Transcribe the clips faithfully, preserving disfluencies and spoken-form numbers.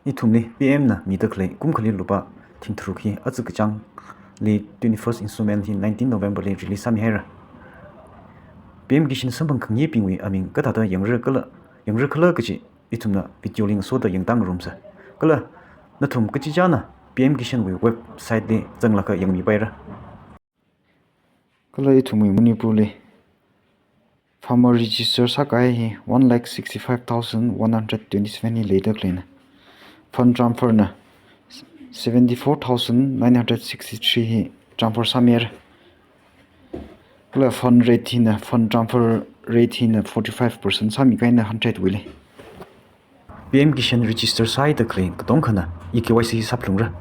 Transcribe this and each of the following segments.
Ithumli P M na mida khalei kum akhali lupā thing tharuk hi aja kachāngli twenty-first installment hi nineteen November li release sāmihaira. P M Kisan samphang khangayibingwui aming kathāda yangra kala, yangra khala kaji ithumna video link soda yangtā ngarumsa. Kala nathum kachichāna P M Kisan wui website li zanglaga yangmipaira. Kala ithumwui Manipur li farmer register sākahai hi one lakh sixty-five thousand one hundred twenty-seven hi leida khaleina. Fund transfer na seventy-four thousand nine hundred sixty-three hi transfer sāmihaira. Kala fund rate hina, fund transfer rate hina forty-five percent sāmikahaina hundred wuili. P M Kisan register sāhaida khalei katongkhana e K Y C sāphalungra.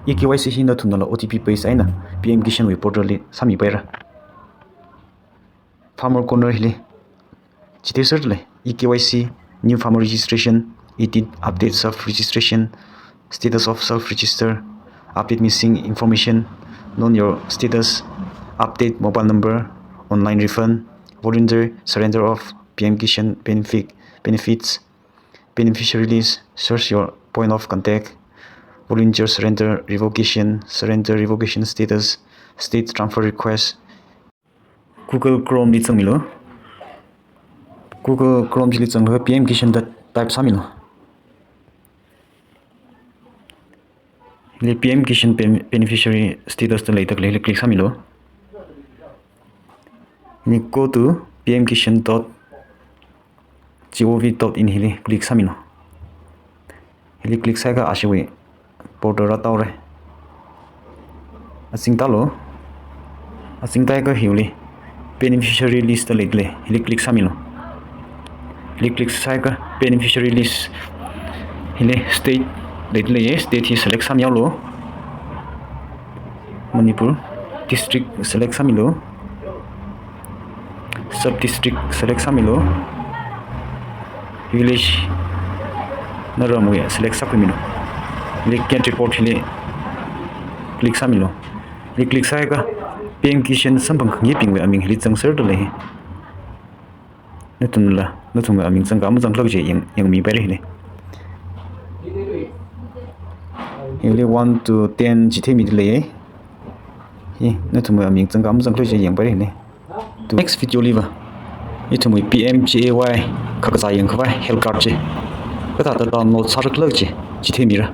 E K Y C hi nathumnala O T P base eina P M Kisan wui portal li sāmipaira. Farmer Corner hili chitheiserda lei, e K Y C, new farmer registration, edit, update self registration, status of self register, update missing information, know your status, update mobile number, online refund, volunteer surrender of P M Kisan benefit, benefits, beneficiary list, search your point of contact, volunteer surrender revocation, surrender revocation status, state transfer request. Google Chrome li zangmilu. Google Chrome chili zanglaga P M Kisan da type sāmilu. Hili P M Kisan ben-, beneficiary status da leida khalei hili click sāmilu. Hili go to P M Kisan dot G O V dot in hili click sāmilu. Hili click sāakha ashiwui portal rātaora. Azingtālu. Azingtāakha hiwuili beneficiary list da leida lei, hili click sāmilu. Hili click sāakha beneficiary list hili state leida leiya, state hi select sāmihaolu. Manipur. District select sāmilu. Sub district select sāmilu. Village na ramwui select sākhuimilu. Hili get report hili click sāmilu. Hili click sāakha P M Kisan samphang khangayibingwui aming hili zangserda lei. Nathumla, nathumwui aming zangka mazang khala kaji yang, yangmipaira hili. Hili one to ten chitheimida lei. Hi, nathumwui aming zangka mazang khala kaji yangpaira hili. To next video liva ithumwui P M J A Y kakazā yangkhavai health card chi kathāda download sāra khala kaji chitheimira.